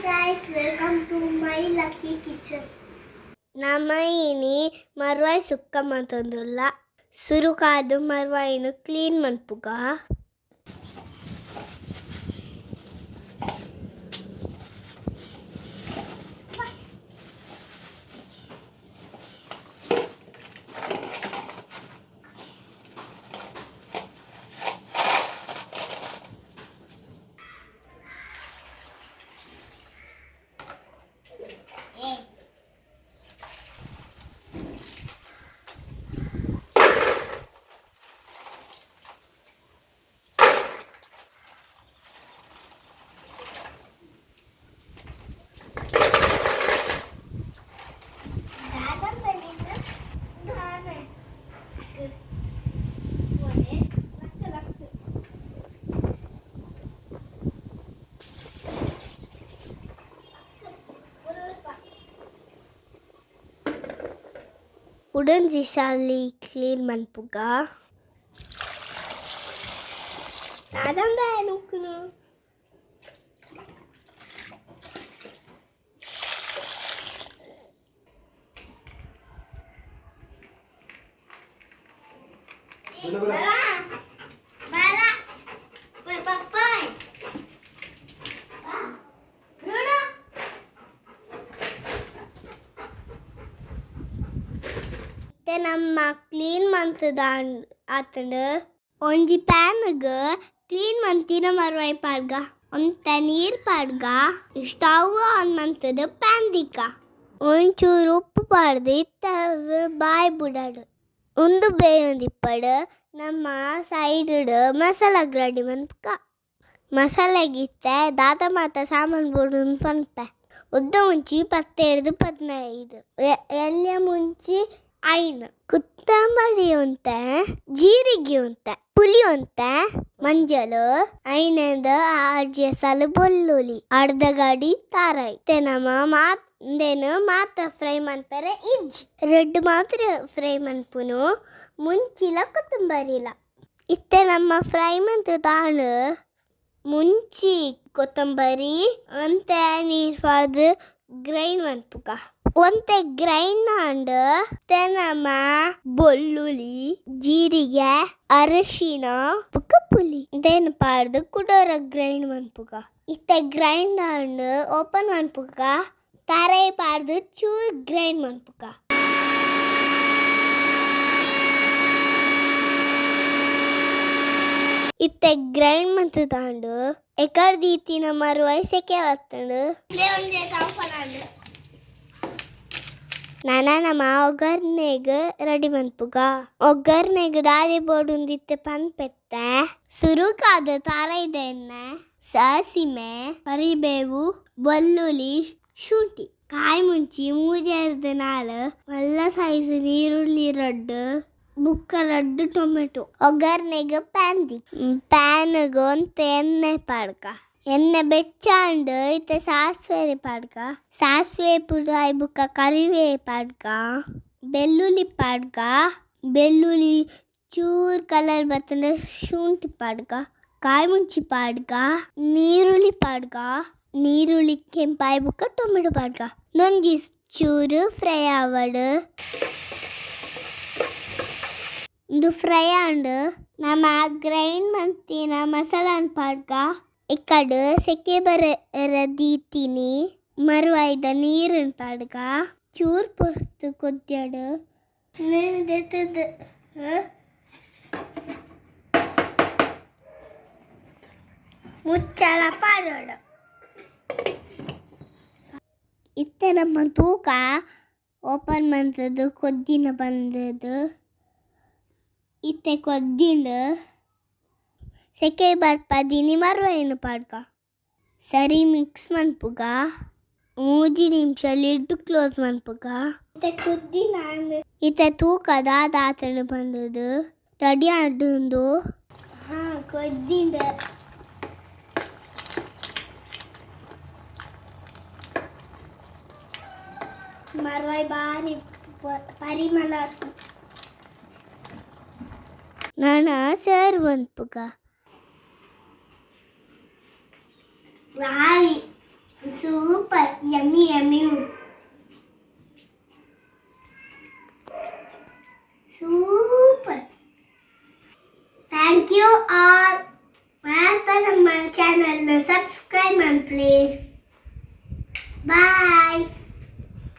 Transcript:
Guys, welcome to my lucky kitchen. ನಮೈನಿ ಮರ್ವಾಯಿ ಸುಕ್ಕ ಮಂತೊಂದುಲ್ಲ. ಸುರುಕಾದು ಮರ್ವಾಯಿನು ಕ್ಲೀನ್ ಮನ್ಪುಗ. ಉಡಂಜಿ ಶಾಲಿ ಕ್ಲೀನ್ ಮನ್ಪುಗ. ದಾದಂಬ ನುಕ್ಕುನು. ಬಲ ಬಲ. ನಮ್ಮ ಕ್ಲೀನ್ ಮಂತದ ಆತಂಡು ಒಂಜಿ ಪ್ಯಾನ್ಗ್ ಕ್ಲೀನ್ ಮಂತಿನ ಮರ್ವಾಯಿ ಪಾಡ್ಗ, ಒಂತ ನೀರು ಪಾಡ್ಗ, ಸ್ಟವ್ ಆನ್ ಮಂತದ ಪ್ಯಾನ್ ದಿಕ್ಕ ಒಂಚೂರು ಉಪ್ಪು ಪಾಡ್ದು ಇತ್ತ ಬಾಯ್ ಬುಡಾಡು. ಉಂದು ಬೇಯೊಂದಿಪ್ಪಡು ನಮ್ಮ ಸೈಡ್ ಮಸಾಲ ರೆಡಿ ಮನ್ಪುಗ. ಮಸಾಲೆಗಿತ್ತೆ ದಾದ ಮಾತ ಸಾಮಾನು ಬೋಡು ಪನ್ಪೆ. ಉದ್ದ ಮುಂಚಿ 10 15, ಎಲ್ಯ ಮುಂಚಿ 5, ಕೊತ್ತಂಬರಿ ಉಂತೆ, ಜೀರಿಗೆ ಉಂತೆ, ಪುಳಿ ಉಂತೆ, ಮಂಜಲು, ಐನಂದು ಆಜಿ ಸಲ ಬೆಳ್ಳುಳ್ಳಿ, ಅರ್ಧ ಗಡಿ ತಾರಾಯಿ. ಇತ್ತೆ ನಮ್ಮ ಮಾತ್ ಇಂದೇನು ಮಾತ ಫ್ರೈ ಮನ್ಪೆರೆ ಇಜ್ಜಿ, ರೆಡ್ ಮಾತ್ರ ಫ್ರೈ ಮನ್ಪುನು, ಮುಂಚಿಲ ಕೊತ್ತಂಬರಿಲ. ಇತ್ತೆ ನಮ್ಮ ಫ್ರೈ ಮಂತು ತಾನು ಮುಂಚಿ ಕೊತ್ತಂಬರಿ ಅಂತೆ ನೀರು ಪಾಡ್ದು ಗ್ರೈಂಡ್ ಮನ್ಪುಗ. ಒಂತೆ ಗ್ರೈಂಡ್ ಆಂಡ್ ಇತ್ತೆ ನಮ್ಮ ಬೆಳ್ಳುಳ್ಳಿ, ಜೀರಿಗೆ, ಅರಿಶಿನ, ಬೊಕ್ಕ ಪುಳಿ ಇಂದೆನ್ ಪಾಡ್ದು ಕುಡೊರ ಗ್ರೈಂಡ್ ಮನ್ಪುಗ. ಇತ್ತೆ ಗ್ರೈಂಡ್ ಆಂಡ್ ಓಪನ್ ಮನ್ಪುಗ. ತಾರೈ ಪಾಡ್ದು ಚೂರು ಗ್ರೈಂಡ್ ಮನ್ಪುಗ. ಇತ್ತೆ ಗ್ರೈಂಡ್ ಮಂತುದಾಂಡ್ ಎಕರ್ ದೀತಿನ ಮರುವೈ ಸೆಕೆ ಬತ್ತುಂಡು. ನನ ನಮ್ಮ ಒಗ್ಗರ್ನೆಗ್ ರೆಡಿ ಮನ್ಪುಗ. ಒಗ್ಗರ್ನೆಗ್ ದಾದೆ ಬೋಡುಂದಿತ್ತೆ ಪನ್ಪೆತ್ತೆ. ಸುರುಕಾದ್ ತಾರೈದ ಎಣ್ಣೆ, ಸಾಸಿಮೆ, ಕರಿಬೇವು, ಬೆಳ್ಳುಳ್ಳಿ, ಶುಂಠಿ, ಕಾಯಿ ಮುಂಚಿ 3 4, ಮಲ್ಲ ಸೈಜ್ ನೀರುಳ್ಳಿ 2, ಬುಕ್ಕ 2 ಟೊಮೆಟೊ. ಒಗ್ಗರ್ನೆಗ್ ಪ್ಯಾನ್ the ಪ್ಯಾನ್ಗ್ ಒಂತೆ ಎಣ್ಣೆ ಪಾಡ್ಕ. ಎಣ್ಣೆ ಬೆಚ್ಚಾಂಡ್ ಇತ್ತೆ ಸಾಸಿವೆ ಪಾಡ್ಕ. ಸಾಸಿವೆ ಪುಡಾಯಿ ಬುಕ್ಕ ಕರಿಬೇವು ಪಾಡ್ಕ, ಬೆಳ್ಳುಳ್ಳಿ ಪಾಡ್ಕ. ಬೆಳ್ಳುಳ್ಳಿ ಚೂರು ಕಲರ್ ಬತ್ತಂಡ ಶುಂಠಿ ಪಾಡ್ಕ, ಕಾಯಿ ಮುಂಚಿ ಪಾಡ್ಕ, ನೀರುಳ್ಳಿ ಪಾಡ್ಕ. ನೀರುಳ್ಳಿ ಕೆಂಪಾಯಿ ಬುಕ್ಕ ಟೊಮೆಟೊ ಪಾಡ್ಕ. ನೊಂಜಿ ಚೂರು ಫ್ರೈ ಆವಡ್. ಇಂದು ಫ್ರೈ ಆಂಡ್ ನಮ್ಮ ಗ್ರೈಂಡ್ ಮಂತಿನ ಮಸಾಲಾನ್ ಪಾಡ್ಕ. ಇಕ್ಕಡು ಸೆಕೆ ಬರ ದೀತೀನಿ ಮರುವಾಯ್ದ ನೀರನ್ನು ಪಾಡ್ಕ. ಚೂರು ಪೊರ್ತು ಕೊದ್ಯಾಡು ಮುಚ್ಚಳ ಪಾಡೋಡು. ಇತ್ತೆ ನಮ್ಮ ತೂಕ ಓಪನ್ ಮಂತದ್ದು ಕೊದ್ದಿನ ಬಂದದ್ದು. ಇತ್ತೆ ಕೊದ್ದಿಂಡು ಸೆಕೆ ಬರ್ಪದಿನಿ ಮರುವೈನು ಪಾಡ್ಕ. ಸರಿ ಮಿಕ್ಸ್ ಮನ್ಪುಗ. 3 ನಿಮಿಷ ಲಿಡ್ ಕ್ಲೋಸ್ ಮನ್ಪುಗ. ಇತ್ತೆ ಕುದ್ದಿನ ಇತ್ತೆ ತೂಕ ದಾದಾತಂಡು ಬಂದದ್ದು ರೆಡಿ ಆಡುಂದು. ಹಾಂ ಕೊದ್ದಿಂಡ ಮರುವೈ ಬಾರಿ ಪರಿಮಳ. ನಾನು ಸರ್ವ್ ಮನ್ಪುಗ. ಬಾರಿ. Super yummy yummy, super. Thank you all. ಮಾತ ನಮ್ಮ ಚಾನಲ್ನ ಸಬ್ಸ್ಕ್ರೈಬ್ ಮಾಡ್ಲಿ.